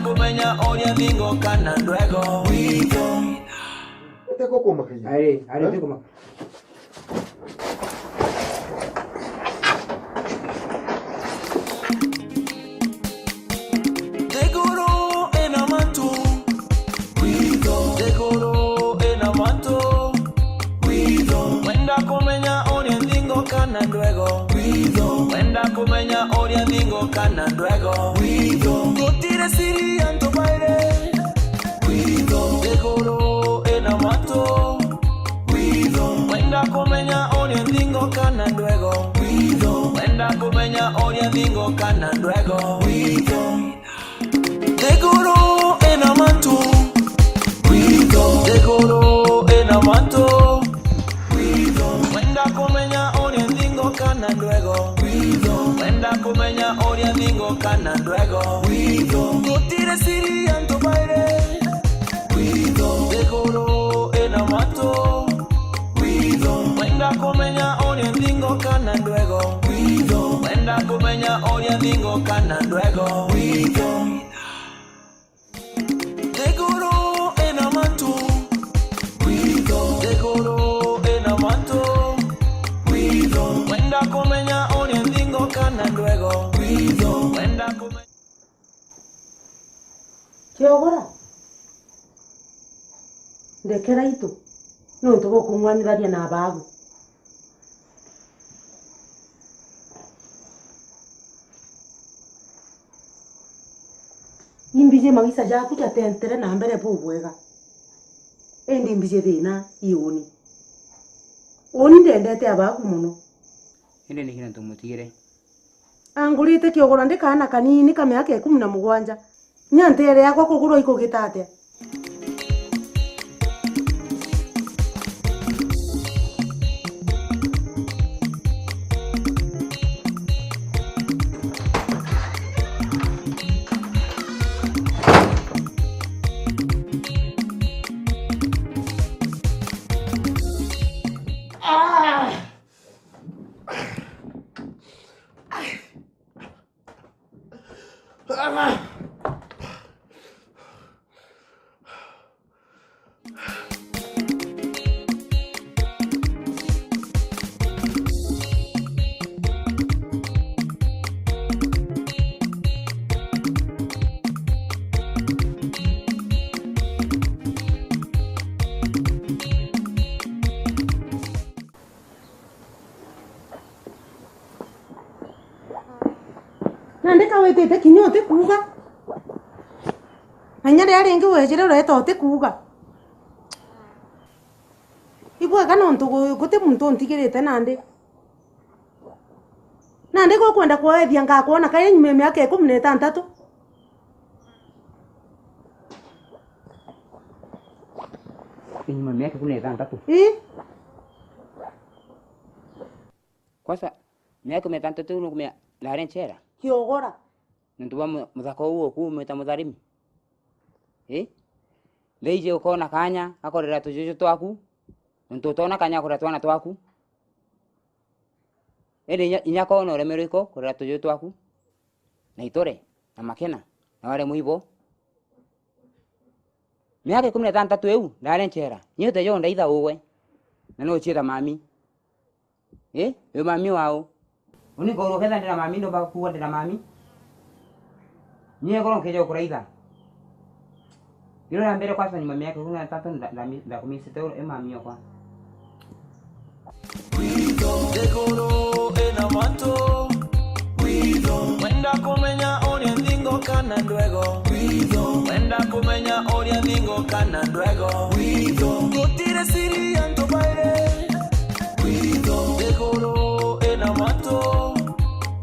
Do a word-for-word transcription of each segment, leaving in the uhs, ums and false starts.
Kumenya uria thingo kana ndwego. Witho. Ete ko kumakagia. Ari, ari, eh? Ti kumaka. Nthiguru ina mantu. Witho. Nthiguru ina mantu. Witho. Wenda kumenya uria thingo kana ndwego. Witho. Wenda kumenya uria thingo kana ndwego. Witho. Gutiri siri antu bairi. Witho. Nthiguru ina mantu. Witho. Wenda kumenya uria thingo kana ndwego. Witho. Wenda kumenya uria thingo kana ndwego. Witho. Nthiguru ina mantu. Witho. Nthiguru ina mantu. Witho. Wenda kumenya uria thingo kana ndwego. Witho. Wenda kumenya uria thingo kana ndwego. Witho. Gutiri siri antu bairi. Witho. Nthiguru ina mantu. Witho. Wenda kumenya uria thingo kana ndwego. Witho. Wenda kumenya uria thingo kana ndwego. Witho. Nthiguru ina mantu. Witho. Nthiguru ina mantu. Witho. Wenda kumenya uria thingo kana ndwego. Witho. Wenda kumenya. Kiogora. Ndekera itu. Nontu bukung'wanitharia na abaagu. Imbiji maisha jaku jatentere na mbere bubwega, indi imbiji thina i uni. Uni ndendete abaagu mono. Indi niki nontu mutigire? Angurite kiogora ndi kaana kanini ka miaka ikumi na mugwanja. Nya nteere yakwa kugurwa ikugita atia? Nandi ka witite kinya utikuuga? Na inya riria ringi wejire ureeta utikuuga? Ibwega nontu gu-, guti muntu untigirite nandi. Nandi gukwenda kwethia ngakwona kairi nyuma ya miaka ikumi na itantatu. Inyuma ya miaka ikumi na itantatu? Ii. Kwanza, miaka ikumi na itantatu nukumenya ndari nchera? Kiogora. Nontu bwa mu-, muthaka uu uku umwita mutharimi? Ii? Thaiji ukoona kaanya gakurera tujuju twaku, nontu utoona kaanya gakurera twana twaku. Indi inya, inya koona uremerwe iko kurera tujuju twaku, na itore, na makena, na ware mwibo. Miaka ikumi na itantatu iu, ndari nchera. Ni uteja undaitha uwe, na nuchiita mami. Ii, wi mami wau? Uni nkaurwa ketha ndi na mami, ndomba kuuga ndi na mami? Nyie korwo nkeja gukuraitha. Iro ya mbere kwanza nyuma miaka ikumi na itatu nda-, ndami-, ndakumisite uri mami okwa. Witho, nthiguru ina mantu. Witho, wenda kumenya uria nthingo kana ndwego. Witho, wenda kumenya uria nthingo kana ndwego. Witho, gutiri siri antu bairi. Witho, nthiguru ina mantu.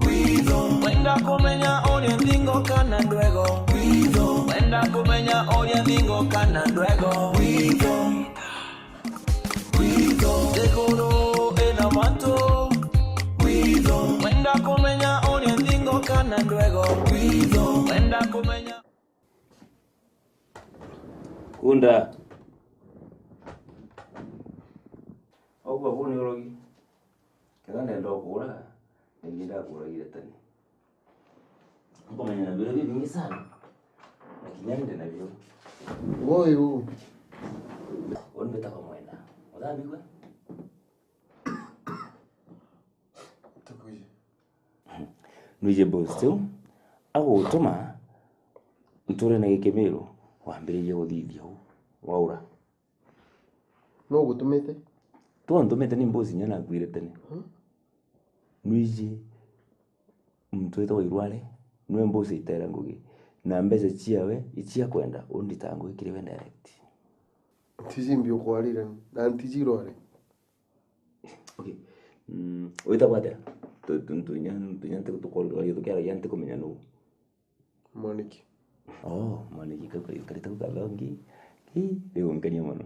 Witho, wenda kumenya uria nthingo kana ndwego. Witho, wenda kumenya uria nthingo kana ndwego. Witho. Witho, nthiguru ina mantu. Witho, wenda kumenya uria nthingo kana ndwego. Witho, wenda kumenya. Kunda. Oguo bu ni urogi. Kenda ndenda ukura, ningi ndakuragire tene. Nkumenya na biro bibingi sana. Kinya ndi nabio. Woi u. Uni mbitagwa Mwenda. Uthambigua? Tukuye. Nwiji boss tiu agutuma nture na gikimiru wambiririe guthithia u waura. No ugutumite? Tu antumite ni boss inya nakuire tene. Hmm? Nwiji muntu witagwa Irware, niwe boss itera ngugi. Na mbeca ciawe icia kwenda undita ngugi kiri we direct. Ntiji mbi ukwarire ni, na ntiji Irware. Okay. Mm, witagwa atia? Tu-, tu-, tunya, tunya nti-, tukorwa tukiaragia ntikumenya nuu. Mwaniki. Oh, Mwaniki kau kari-, karita kau kathongi. Ii, riu unkenia mono.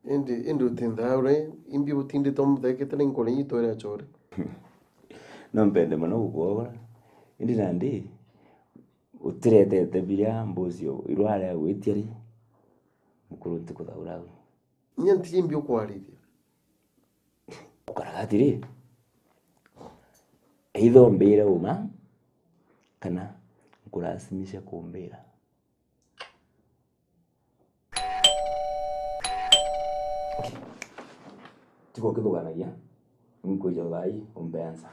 Indi, indi utinthaure, imbi butindite umuthekete na inkore inyitwere achore. No mpende mono gukwogora. Indi nandi, utiretete biria mbucio Irware agwitia ri? Mukuru ntikuthaura au. Inya ntiji mbi ukwariria. Ukaraga atiri, either umbire uma, kana nkuracimisha kumbira. Tiga ukithuganagia, nkwija thaa ii umbe answer.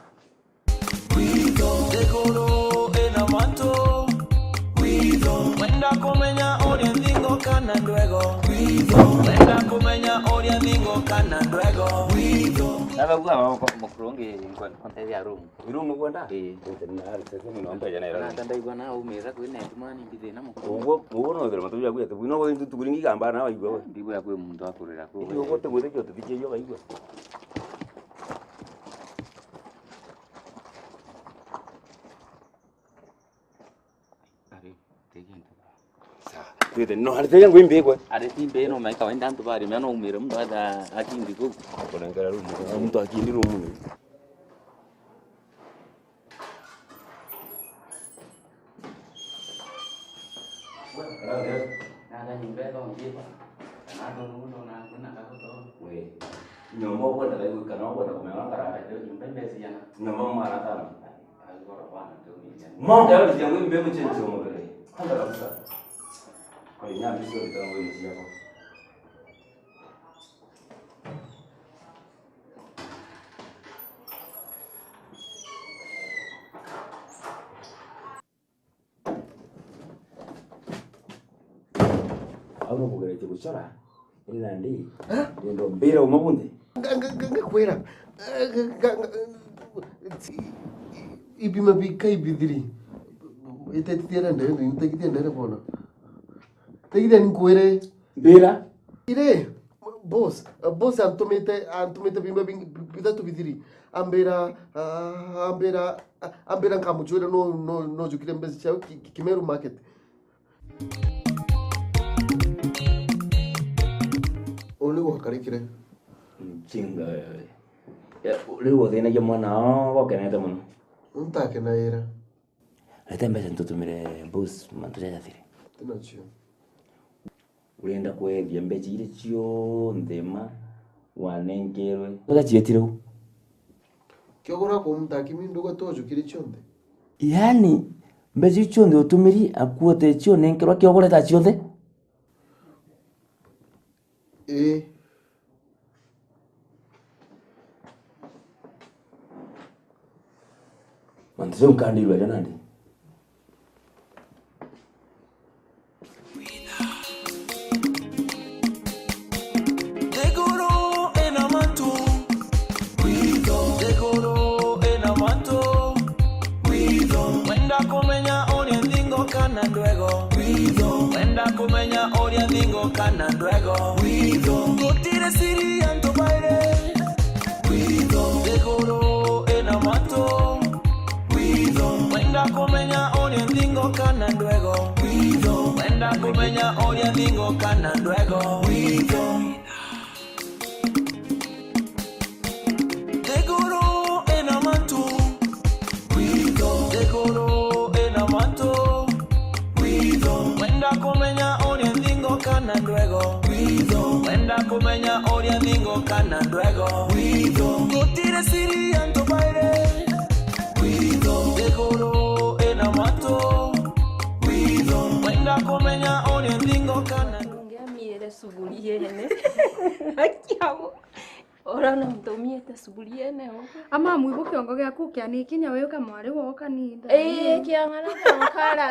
Kwitho, nthiguru ina mantu. Kwitho, wenda kumenya uria nthingo kana ndwego. Kwitho, wenda kumenya uria nthingo kana ndwego. Kwitho. Nabagua mukuru ungi nkwe-, nkontethia room. Room ukwenda? Ii. Nte na sasa ni naomba jana room. Nata ndaigua na umira kwina etumani mbithina mukuru. Uguo, uguo no thira matuya kwete. Bwino bo intu tukuringi gamba na waigua we. Ndigwira kwi muntu akurira ku. Ndio wote wote kio tufikie hiyo waigua. Ari, tegi ntu. Sawa. Twite, no, ari tegi ngwi mbigwe. Ari ti mbi no, mai kawaida antu bari, mena umire muntu atha akindi ku. Kurengera room, muntu akindi room. Nata nyumba ethongi ba. Kana tondu muntu ona akwina kagoto. We. Nyomba ukwenda kaigua kana ukwenda kumenya ngaranda kio nyumba imbesi yana. Nyomba mwana tano. Agora bwana ndio ni. Monga yo ndio ngwe mbe mchenzi wa mugere. Kwanza kabisa. Kwa nyambi sio ndio ngwe mzee yako. Au no kugeretie gucora, indi nandi, eh? Ndienda mbira uma bunthe. Nga-, nga-, nga-, ngakwira, eh, nga-, nga-, nga-, ibima bikai bithiri. Itetithia na ndere, itetithia ndere bono. Tegithia ni nkwire. Mbira. Ire, boss, boss antumite, antumite bima bing-, bithatu bithiri. Ambira, ah, ambira, ah, ambira nkamuchwira no, no, no jukire mbeca ciao ki-, ki-, Kimeru market. Uu niu gwakarikire. Mjinga wewe. Ya, riu uthinagia mwana wao ukenete mono. Ntakenaira. Rete mbeca ntutumire boss mantu jaja thiri. Tinacio. Urenda kwethia mbeca iria cionthe ma wanenkerwe. Mbeca cietire u? Kiogora kumutaki mindu gatojo kiri cionthe. Yaani, mbeca iu cionthe utumiri akuote cionenkerwa kiogora ta cionthe? Ii. Mantu jau nkandirua ja nandi. Nthiguru ina mantu. Kwitho. Nthiguru ina mantu. Kwitho. Wenda kumenya uria nthingo kana ndwego. Kwitho. Wenda kumenya uria nthingo kana ndwego. Kwitho. Gutiri siri antu bairi. Kwitho. Nthiguru ina mantu. Kwitho. Wenda kumenya uria nthingo kana ndwego. Kwitho. Wenda kumenya uria nthingo kana ndwego. Kwitho. Nthiguru ina mantu. Kwitho. Nthiguru ina mantu. Kwitho. Wenda kumenya uria nthingo kana ndwego. Kwitho. Wenda kumenya uria nthingo kana ndwego. Kwitho. Gutiri siri antu bairi. Kwitho. Nthiguru ina mantu. Kwitho. Wenda Kumenya uria nthingo kana. Ungemiere suburia ene. Akiago. Ora no ntumiete suburia ene ugu. Ama mwibu kiongo giaku kianikinya wi ukamwari woka ni thaa. Ii, kiang'ana kiankara.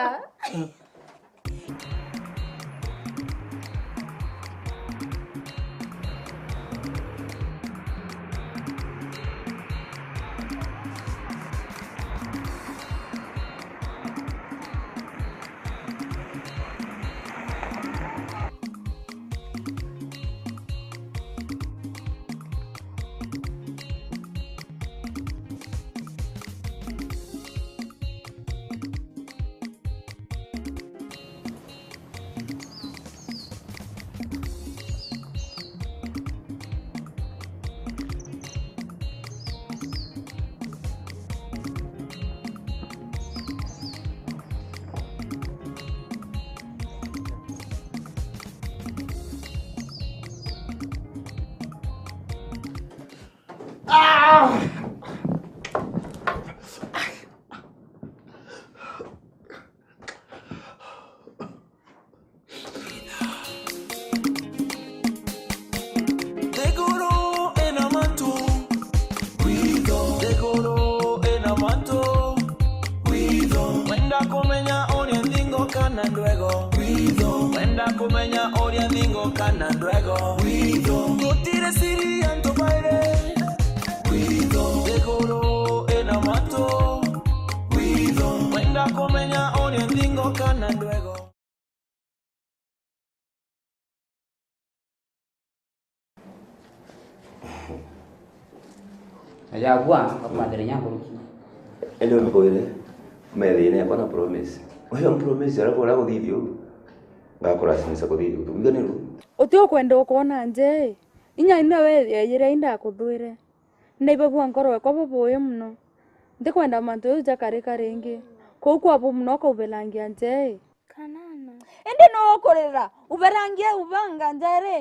Nthiguru ina mantu, witho. Nthiguru ina mantu, witho. Wenda kumenya uria nthingo kana ndwego, witho. Wenda kumenya uria nthingo kana ndwego, witho. Gutiri siri antu bairi, witho. Nthiguru ina mantu, witho. Wenda kumenya uria nthingo kana ndwego. Aja bua, bakumathira inya nkuruki. Indi umbikwire, methina yakwa na promise. Uyo promise, arafu uria kuthithia uu, ngakurasimisa kuthithia uu. Tukuiganirwe? Uti ukwenda ukwona nje, inya ino we yeyire inda akuthwire. Naiba bua nkoro ekwa bubuuyu mono. Ntikwenda mantu jau jakarika ringi. Kuu kwabu mono ukauberangia nje. Kanana. Indi nuu ukurira? Uberangie ubanga nja ri?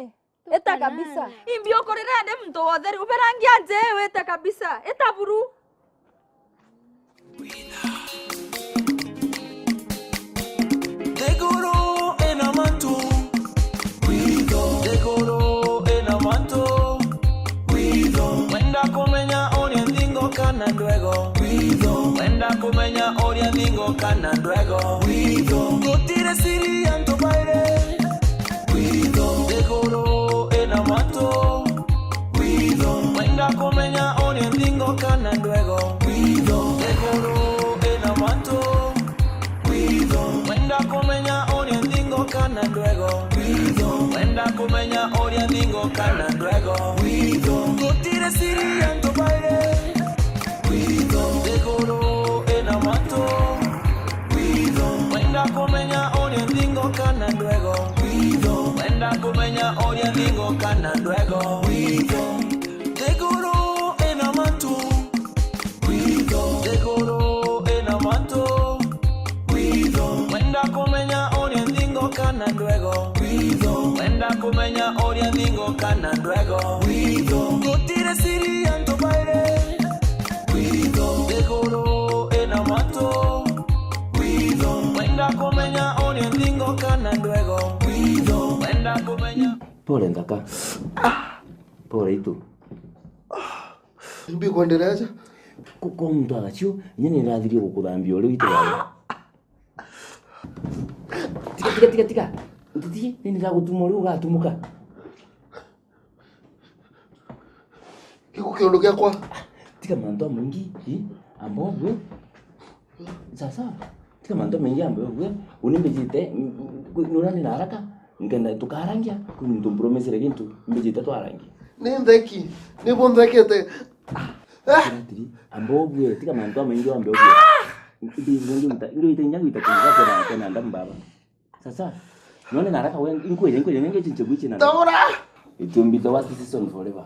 Ita kabisa. Imbi ukurira ndi muntu wothe ri? Uberangia nje wite kabisa. Ita buru. Nthiguru ina mantu, witho. Nthiguru ina mantu, witho. Wenda kumenya uria nthingo kana ndwego, witho. Wenda kumenya uria nthingo kana ndwego, witho. Gutiri siri antu bairi, witho. Nthiguru ina mantu, witho. Wenda kumenya uria nthingo kana ndwego, witho. Nthiguru ina mantu, witho. Wenda kumenya uria nthingo kana ndwego, witho. Wenda kumenya uria nthingo kana ndwego, witho. Gutiri siri antu bairi, witho. Nthiguru ina mantu, witho. Wenda kumenya uria nthingo kana ndwego, witho. Wenda kumenya uria nthingo kana ndwego, witho. Nthiguru ina mantu, witho. Nthiguru ina mantu, witho. Wenda kumenya uria nthingo kana ndwego, witho. Wenda kumenya uria nthingo kana ndwego, witho. Gutiri siri antu bairi, witho. Nthiguru ina mantu, witho. Wenda kumenya uria nthingo kana ndwego, witho. Wenda kumenya. Pole nthaka. Pole itu. Mbikwendereja? Ku-, kwa muntu agacio, inya ni ndathirie gukuthambia uri witu wawe. Tiga, tiga, tiga, tiga. Ntiti, ni ndigagutuma uri ugatumuka. Giku kiondo giakwa. Tiga mantu amaingi, i? Amba ubue. Sasa, tiga mantu amaingi ambe ubue. Uni mbijite, n-, n-, nurani na haraka. Nkenda tukarangia, kwi muntu mpromisire gintu, mbijite twarangia. Ni ntheki, ni bunthekete. Ah! Atiri, amba ubue, tiga mantu amaingi wambe ubue. Ndi, ndi, ndi, ndi, ndi, inya gwita kuuga kwena, kwena ndamu baba. Sasa, none na haraka we, inkwire, inkwire, nenge chinche gwichi na. Tora! It will be the worst season forever.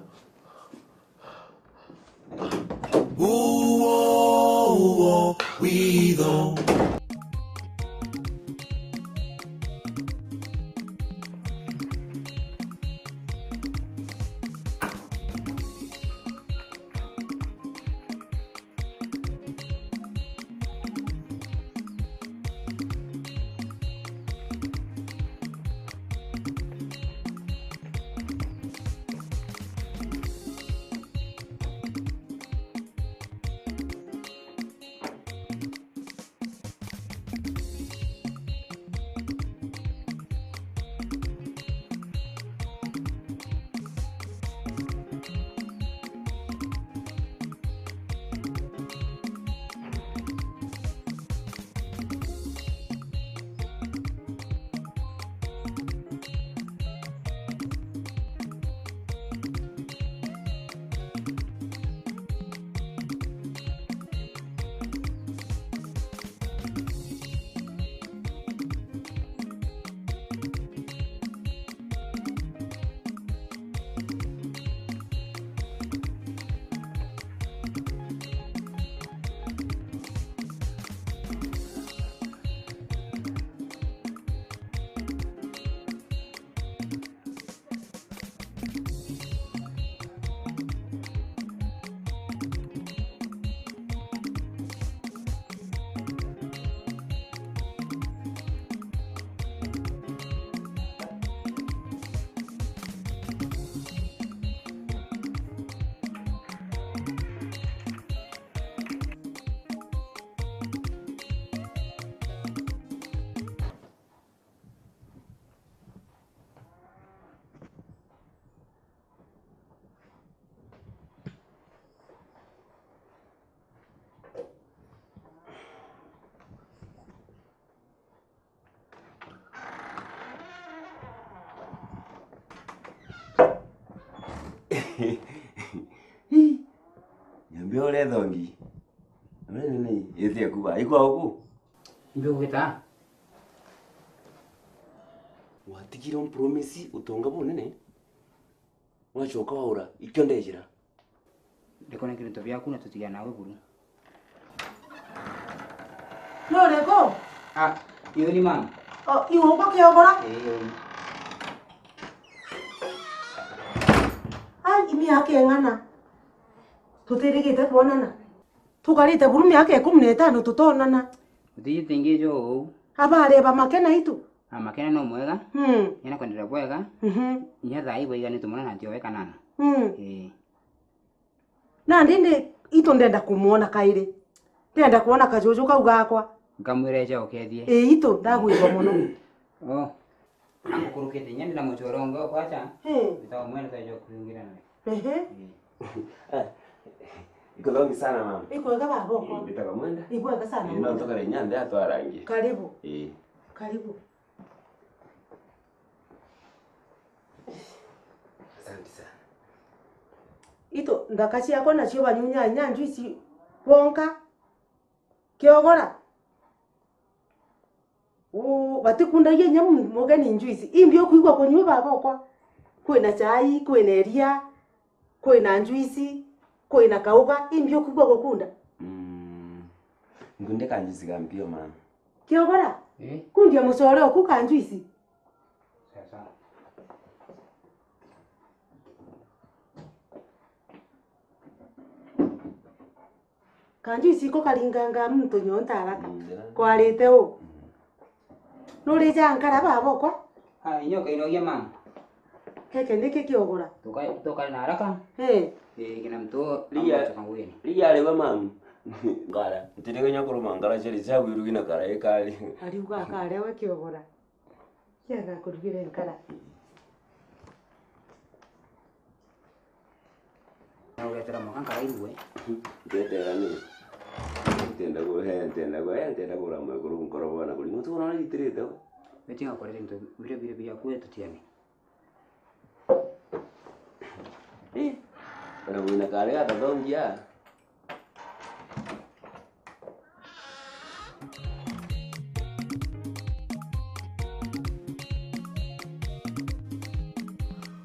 Uo, uo, witho. Ii. Nyambia uria thongi. Nini, ite kuba, ikwa uku? Imbi ugita? Watigire umpromise utonga bunene, wacoka waura, ikio ndejira. Ndikone into biaku na tutigia nawe buru. Nuriku? Ah, iwe ni mama. Oh, iwe uko Kiogora? Ee. Ai, imiaka ing'ana tutirigite kwonana. Tukarite buru miaka ikumi na itano tutonana. Utiji tingi jo uu. Abare ba Makena itu. A Makena no mwega. Mm. Yena kwendera bwega. Mhm. Inya thaa ii bwaiganite mono na ntiowe kanana. Mm. Ee. Nandi ndi itu ndenda kumwona kairi. Ndenda kwona kajuju kau gakwa. Nkamwira eja ukethie. Ii itu, ndagwirwa mono. Oh. Amukurukite inya ndi na muchoro ungi okwacha. Ii. Bitawa mwene taja kurungira nawe. Ehe. Ii. Iko thongi sana mama. Ikwega baba okwa. Ii, mbitaga mwenda. Ibwega sana. Ii, no mama. Ntokare inya ndi atwarangi. Karibu. Ii. Karibu. Asante sana. Ito, nthaka ciakwa nacio banyunya inya njuici bonka. Kiogora. Uu, batikundagia inya mu-, mugeni njuici. Imbi ukwigua kunyua baba okwa? Kwina chai, kwina iria, kwina njuici, kwina kauga. Imbi ukwigua gukunda? Mm. Nkunde kanjuici ga mpio mama. Kiogora? Eh? Kundia mucore oku kanjuici. Sawa sawa. Kanjuici iko karinganga muntu nyonta haraka. Mm, ndira. Kwarite u? Mm. Nurija nkara baba okwa? Ah, inyo kainogia mama. Keke niki Kiogora? Tuka-, tukare na haraka. Eh. Eh, kina mtu Ria-, ambacho kangwini. Ria riba mama. Ngara. Ntiriganya kuruma ngara ciri cia wiru ina kara ikari. Ariuga akare we Kiogora. Kiaga kurugire nkara. Na ugetera mwaka nkara irue. Ndetera ni. Ntenda ku-, he, ntenda ku-, he, ntenda kura mwekuru nkoro bwana kuri. Muntu urona ritirite we. Wetiga kurira into bire bire bia kwe tutiani. Eh, kana mwina kare gatathongia.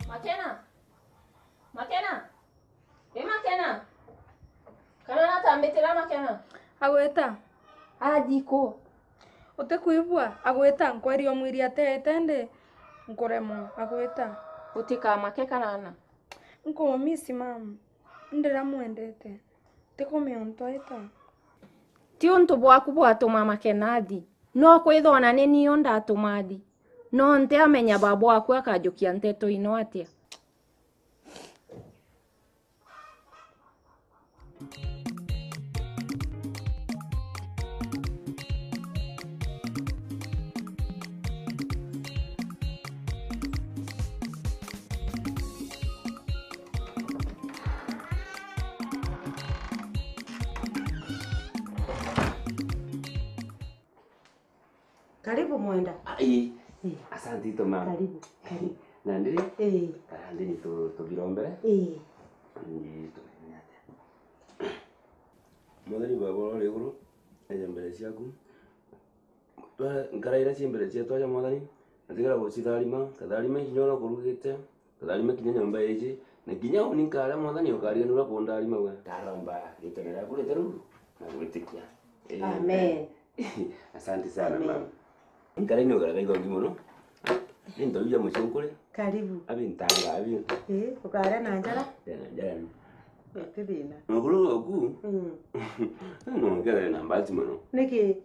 Makena? Makena? Ĩ Makena? Kana natambĩtĩra Makena? Agwĩta. Athi kũ? Ũtĩkwĩbua? Agwĩta, nkweria ũmwĩrie ateete ndĩ nkuremwa. Agwĩta. Ũtĩkamake kanana. Nkumumisi mama. Ndiramwendete. Ti kumionto ita. Ti untu bwaku bwatuma Makena athi. No kwithwa na ni nio ndatuma athi. No ntiamenya baba waku akajukia nteto ino atia. Karibu mwenda. Ah, ii. Ii. Asante ito mama. Karibu, karibu. Nandi ri? Ii. Karandi ni tu-, tubirombere. Ii. Ni tumenye atia. Mwathani Baba uri iguru, eja mbere ciaku. Twa-, nkara iria cii mbere cietu aja Mwathani, na tigera gucitharima, katharime kinya uria ukurugite, katharime kinya nyomba iji, na kinya uni nkaria Mwathani ukariganirwa kundarima we. Ndaromba ritene riaku ritheru na gwitikia. Amen. Asante sana, amen, mama. Nkara ini ugaraga ithongi muno. Ni ntoria mucii nkuri. Karibu. Abi ntanga, abi. Ii, ukaria na njara? Tena njara. Ti thina. Mukuru waku? Mm. No ngere na mbati muno. Niki?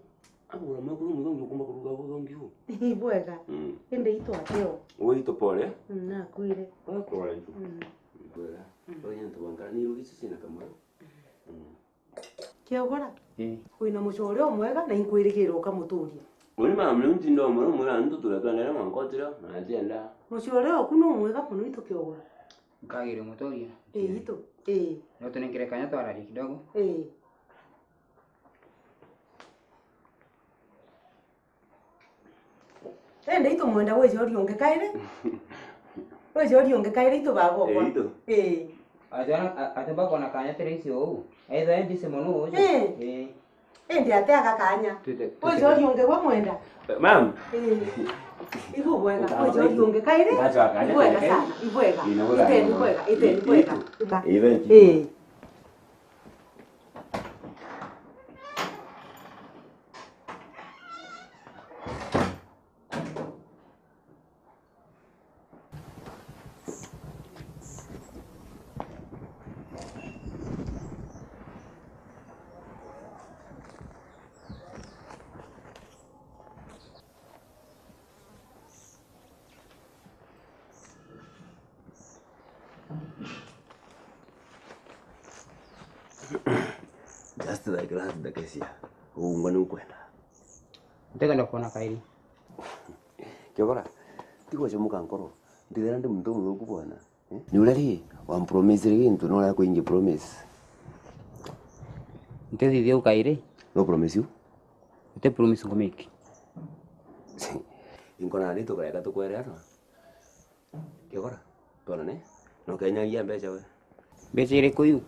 Agura mukuru muthongi ukumba kuruga buthongi u. Ibwega. Mm. Indi itu ateo. Uwe itu pole. Mm, nakwire. Uwe pole tu. Mm. Ibwega. Mm. Uwe ntu bangara ni rugi cici na kamwe. Mm. Kiogora? Ii. Wina mucore umwega na inkwirigira ukamuturia. Uni mama, ni ntinda umwe umwe na ntu turia twendere mwanka utira, na atienda. Mucore oku ni umwega muno itu Kiogora. Nkagire muturia. Ii, itu. Ii. No tunenkere kanya twararie kidogo. Ii. Ende itu mwenda wije uria ungi kairi? Wije uria ungi kairi itu baba okwa? Ii, itu. Ii. Aja, a-, aja bakona kanya tiri icio uu. Aitha e busy mono uju. Eh. Eh. Indi ateaga kanya. Tete, tete. Uju uri ungi gwe mwenda. Ma'am. Eh. Ibu bwega, uju uri ungi kairi. Ngacoka, ibwega sana, ibwega. Iteni bwega, iteni bwega. Iteni. Eh. Just like last ndagika cia uungwa ni ukwenda. Ntikenda kuona kairi. Kiogora, tigocomoka nkoro. Ndithira ndi muntu umuthuku bwana. Eh? Ni uria ri, wampromise ri gintu, no uria kwingi promise. Ntithithia u kairi. No promise u? Nti promise nkumake. Inkona ni tukareka tukwere atwa. Kiogora, twonane. No kenyagia mbeca we. Mbeca iriku iu?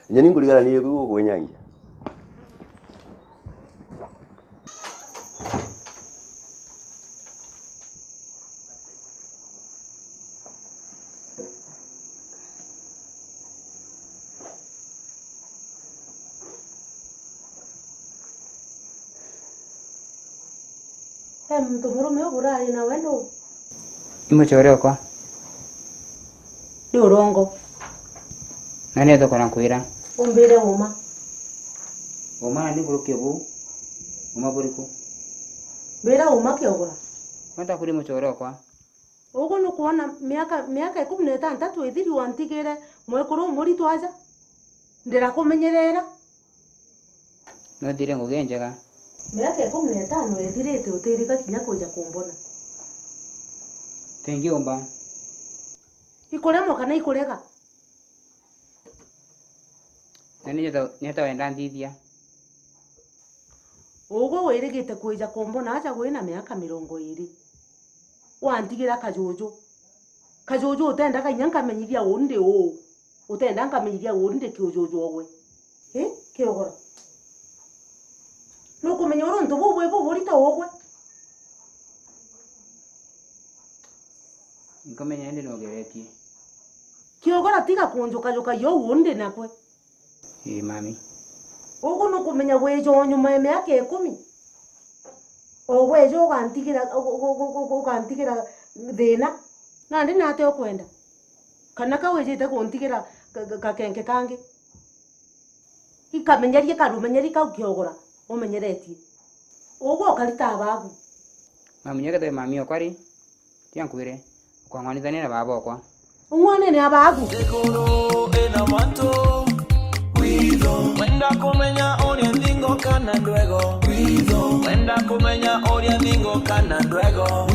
Inya ni ngurigara ni iriku iu ukwenyagia. He muntu murume uburari nawe nu? Ni mucore okwa. Ni urongo. Na ni thoko na kwira. Umbire uma. Uma na ni nkuruki bu. Uma buriku? Mbira uma Kiogora. Wenda kuri mucore okwa. Ugu nukwona miaka, miaka ikumi na itantatu ithiri wantigire mwekuru umuritu aja. Ndirakumenyerera. Nothire ngugi njega. Miaka ikumi na itano ithirite utirika kinya kuja kumbona. Tingiumba. Ikuremwa kana ikurega? Na ni jeta, ni jeta wenda nthithia. Ugwe wirigite kwija kumbona aja wina miaka mirongo iri. Wantigira kajuju. Kajuju utenda kainya nkamenyithia uu ndi uu. Utenda nkamenyithia uu ndi kiujuju ogwe. Ii, Kiogora. Nukumenya uria untu buu bwi buburita ugwe? Nkamenya indi nogeretie. Kiogora tiga kunjukajukagia uu undi nakwe. Ii, mami. Ugu nukumenya wija o nyuma ya miaka ikumi? O weja ugantigira, u-, u-, ugantigira thina. Nandi nate ukwenda? Kana ka wijite kuntigira ka-, ka-, kakenke kangi? Ikamenyerie karumenyeri kau Kiogora umenyeretie. Ugwe ukarita abagu. Mami, nyekethwe mami okwa ri, tia nkwire, ukang'wanithania na baba okwa. Ung'wanene abagu. Nthiguru ina mantu, witho. Wenda kumenya uria nthingo kana ndwego, witho. Wenda kumenya uria nthingo kana ndwego,